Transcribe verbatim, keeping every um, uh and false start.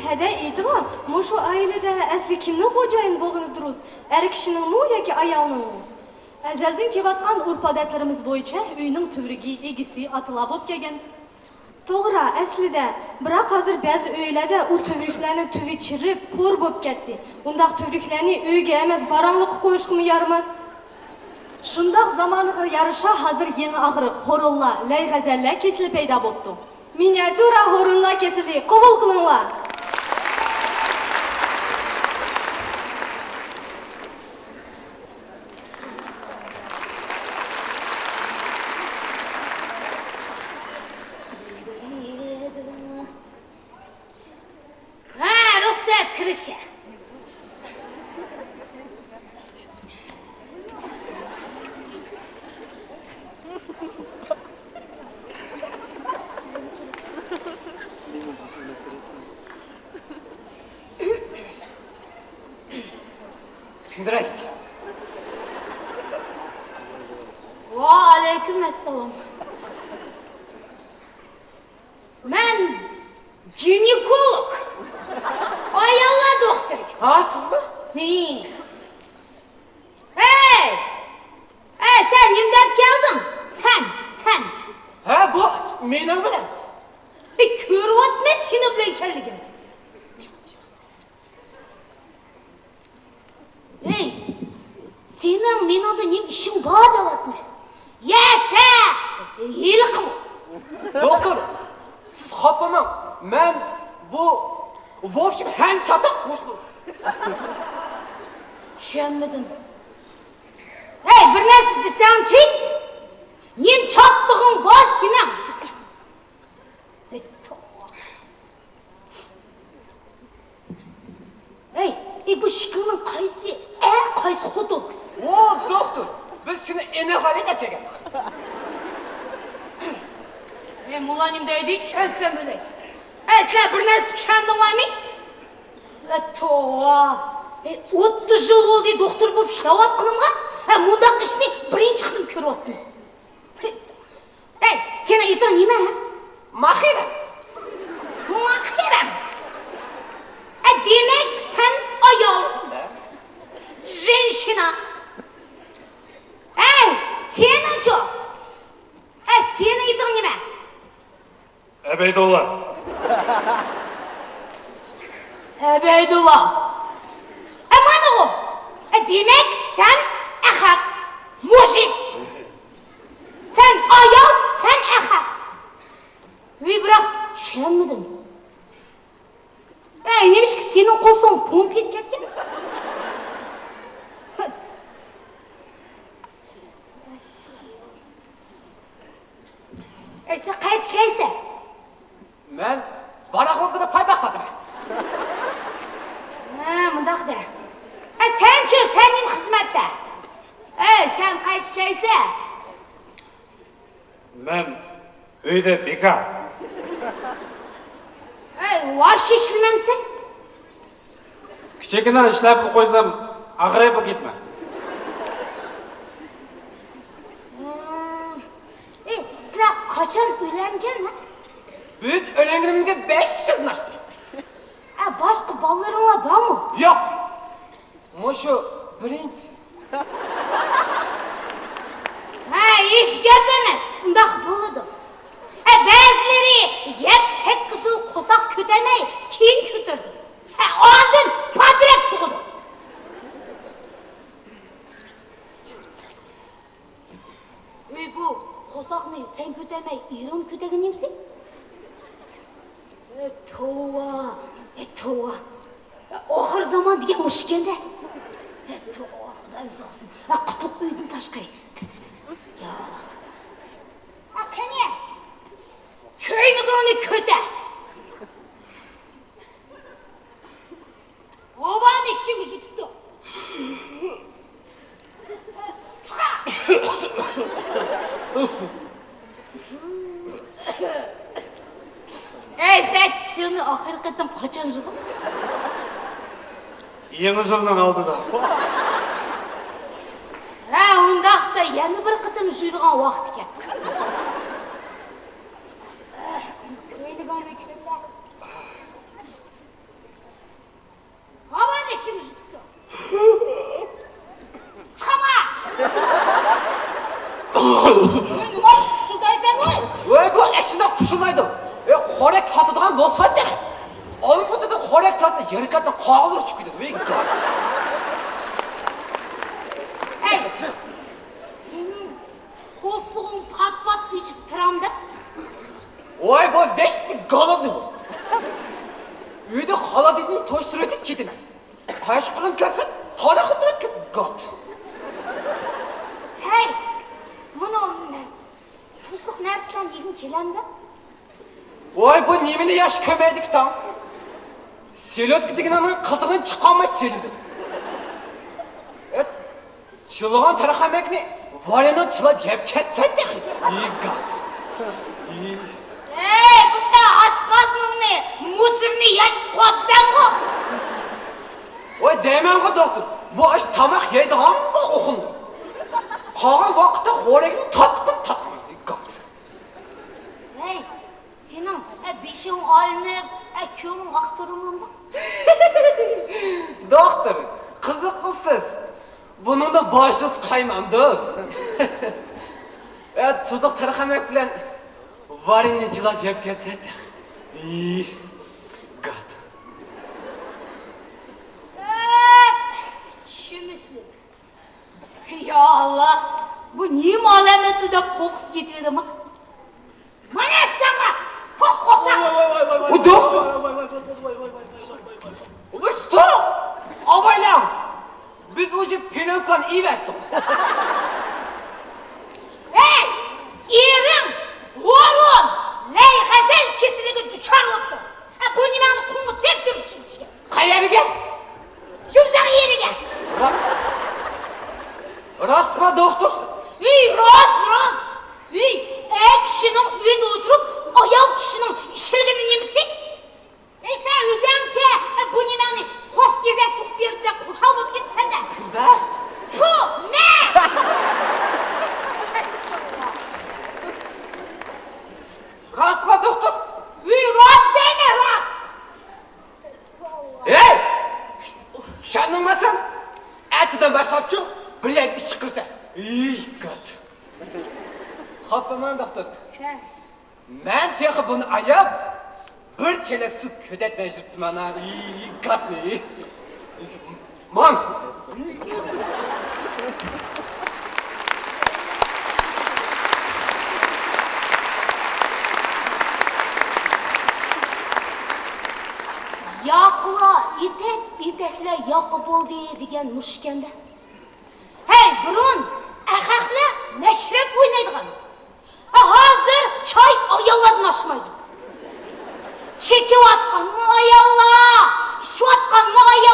ھەدە ئېيتىڭا، مۇشۇ ئائىلىدە ئەسلى كىمنىڭ خوجايىنى بولغىنى دۇرۇس؟ ئەر كىشىنىڭمۇ ياكى ئايالنىڭمۇ؟ ئەزەلدىن كېلىۋاتقان ئۇرپ-ئادەتلىرىمىز بويىچە ئۆينىڭ تۈۋرۈكى ئىگىسى ئاتىلار بولۇپ كەلگەن. توغرا، ئەسلىدە. بىراق ھازىر بەزى ئۆيلەردە ئۇ تۈۋرۈكلەرنىڭ تۈۋى چىرىپ، پور بولۇپ كەتتى. ئۇنداق تۈۋرۈكلەرنى ئۆيگە ئەمەس، باراڭلىققا قويۇشقىمۇ يارىماس. شۇنداق زامانىغا يارىشا ھازىر يېڭى ئاغرىق، ھورۇنلار، لەي غەزەللەر كېسىلى پەيدا بوپتۇ. مىنىياتيۇرا ھورۇنلار كېسىلى قوبۇل قىلىڭلار! ھە، رۇخسەت، كىرىشە. Здрасте. ۋەئەلەيكۇم ئەسسالام. مەن گىنېكولوگ. ئاياللار دوختۇرى. ھا، سىزمۇ؟ ھى. ھەي! ھەي، سەن نېمە دەپ كەلدىڭ؟ سەن، سەن. ھە، بۇ مېنىڭ بىلەن. ھەي، كۆرۈۋاتىمەن سېنىڭ بىلەن ئىكەنلىكىنى. ھەي، سېنىڭ مېنىڭدە نېمە ئىشىڭ بار دەۋاتىمەن. يە، سەن ھېلىقىمۇ؟ دوختۇر، سىز خاپا بولماڭ. مەن بۇ، ۋوبشېم، ھەم چاتاق مۇشۇ. چۈشەنمىدىم. ھەي، بىر نەرسە دېسەڭچى! نېمە چاتىقىڭ بار سېنىڭ؟ ھەي، ئى، بۇ ئىككىڭنىڭ قايسى ئەر، قايسى خوتۇن؟ ئو، دوختۇر، بىز سېنى ئېنىقلايلى دەپ كەلگەنتۇق. ھەي، مۇللانىم دەيدۇ، چۈشەنسەم بىلەي. ھەي، سىلەر بىر نەرسە چۈشەندىڭلارمۇ؟ ئە، توۋا. ئە، ئوتتۇز يىل بولدى دوختۇر بولۇپ ئىشلەۋاتقىنىمغا، ئە، مۇنداق ئىشنى بىرىنچى قېتىم كۆرۈۋاتىمەن. ئەي، سېنىڭ ئېتىڭ نېمە؟ ماخىرەم. ماخىرەم. ئە، دېمەك، سەن ئايال. ژېنشىنا. ئەي، سېنىڭچۇ؟ ئە، سېنىڭ ئېتىڭ نېمە؟ ئەبەيدۇللا. ئەبەيدۇللا. ئە، مانىغۇ. ئە، دېمەك، سەن ئەخەق. مۇژىك. سەن ئايال، سەن ئەخەق. ۋىي، بىراق چۈشەنمىدىم. ئەي، نېمىشقا سېنىڭ قورسىقىڭ پومپا يەپ كەتكەن؟ ئەي، سەن قايتا ئىشلەيسەن؟ مەن باراخوكىدا پايپاق ساتىمەن. ھە، مۇنداق دە. ئە، سەنچۇ، سەن نېمە خىزمەتتە؟ ئەي، سەن قايتا ئىشلەيسەن؟ مەن ئۆيدە بىكار. ئەي، ۋاپشې ئىشلىمەمسەن؟ كىچىككىنە ئىشلەپلا قويسام، ئاغرىپلا كېتىمەن. ئەي، سىلەر قاچان ئۆيلەنگەن، ھە؟ بىز ئۆيلەنگىنىمىزگە بەش يىلدىن ئاشتى. ئە، باشقا بالىلىرىڭلار بارمۇ؟ ياق. مۇشۇ بىرىنچىسى. ھە، ھېچ گەپ ئەمەس. ئۇنداق بولىدۇ. ھە، بەزىلىرى يەتتە، سەككىز يىل قورساق كۆتەرمەي، كېيىن كۆتۈرىدۇ. ھە، ئاندىن پاتىرەك تۇغىدۇ. ئۆي بۇ، قورساقنى سەن كۆتەرمەي، ئېرىڭنى كۆتەرگەن نېمىسى؟ ئە، توۋا، ئە، توۋا. ئە، ئاخىر زامان دېگەن مۇشۇ ئىكەن-دە. ئە، توۋا، خۇدايىم ساقلىسۇن. ئە، قۇتلۇق ئۆيدىن تاشقىرى. تۈ، تۈ، تۈ، تۈ. يا ئاللا. ئە، قېنى، كۆينىكىڭنى كۆتەر. ھاۋانى ئىچىگە يۇتۇپتۇ. ئەي، سەن چىشىڭنى ئاخىرقى قېتىم قاچان يۇغان؟ يېڭى يىلنىڭ ئالدىدا. ھە، ئۇنداقتا يەنە بىر قېتىم يۇيىدىغان ۋاقتى كەپتۇ. كۆينىكىڭنى كۆتەر. يەركەتنىڭ قاغىلىرى ئۇچۇپ كېتىدۇ. ۋەي گات. ھەي، سېنىڭ قورسىقىڭ پات-پات ئېچىپ تۇرامدا؟ ۋاي، بۇ ۋەھشىي گالادنى بۇ. ئۆيدە خالادىدىن توشتۇرۇۋېتىپ كېتىمەن. قايسى قولۇم كەلسە، تارىخ ئۆتۈۋەتكەن گات. ھەي، مۇنۇ تۇزلۇق نەرسىلەرنى يېگۈڭ كېلەمدۇ؟ ۋاي، بۇ نېمىنى ياخشى كۆرمەيدىكى تاڭ؟ سېليوتكا دېگىنىڭنىڭ قىلتىقىنى چىقارماي سېلىدۇ. ئەت، چىلىغان تەرخەمەكنى ۋارىنىڭ چىلاپ يەپ كەتسە تېخى. ئى گات. ئى. ھەي، بۇ سەن ئاشقازىنىڭنى، مۇسورنى ياشىرىپ قويۇپسەنغۇ. ۋاي، دەيمەنغۇ دوختۇر، بۇ ئاش تاماق يەيدىغانغۇ ئوخۇندۇ. قالغان ۋاقىتتا خورەكنى تاتقىن تاتقىن. ئى گات. ھەي، سېنىڭ، ئە، بېشىڭ ئايلىنىپ، ئە، كۆڭلۈڭ ئاق تۇرۇلمامدۇ؟ دوختۇر، قىزىققۇ سىز. بۇنىڭدا باشىڭىز قايمامدۇ؟ ئە، تۇزلۇق تەرخەمەك بىلەن ۋارىننى جىلاپ يەپ كەتسە تېخى. ئى، گات. ئە، چۈشىنىشلىك. يا ئاللا، بۇ نېمە ئالامەتلىك دەپ قورقۇپ كېتىۋىدىم. مانا ساڭا، توق قورساق. ۋۇ دوختۇر! ۋۇ شتو! ئاۋايلاڭ! بىز ئۇژې پليونكىنى ئېۋەتتۇق. ھەي، ئېرىڭ ھورۇن، لايغەزەل كېسىلىگە دۇچار بوپتۇ. ھە، بۇ نېمەڭنى قۇمغا تەگدۈرۈپ ئىشلىتىشكە؟ قەيەرگە؟ يۇمشاق يېرىگە. را-، راستما، دوختۇر؟ ھەي، راست، راست. ھەي، ئەر كىشىنىڭ ئۆيدە ئولتۇرۇپ، ئايال كىشىنىڭ ئىشلىگىنى نېمىسى؟ ھەي، سەن ئۆزۈڭچە، ئە، بۇ نېمەڭنى قوش گېزەك تۇغۇپ بېرىپتە خۇشال بولۇپ كەتتى سەندە. دە؟ پۇ، مە! راستما، دوختۇر؟ ھەي، راست دەيمەن، راست. ھەي! چۈشەندىڭمۇ سەن؟ ئەتىدىن باشلاپچۇ بىر يەرگە ئىش چىقىرىسەن. ئى گات. خاپا بولماڭ، دوختۇر. ھە. مەن تېخى بۇنى ئاياپ، بىر چېلەك سۇ كۆتەتمەي يۈرۈپتىمەن، ھە. ئى گاتنى. ماڭ! ياقىلار ئېتەك، ئېتەكلەر ياقا بولدى دېگەن مۇشۇكەندە. ھەي، بۇرۇن ئەخەقلەر مەشرەپ ئوينايدىغان. ھازىر چاي ئاياللاردىن ئاشمايدۇ. چېكىۋاتقانمۇ ئاياللار، ئىچىۋاتقانمۇ ئاياللار.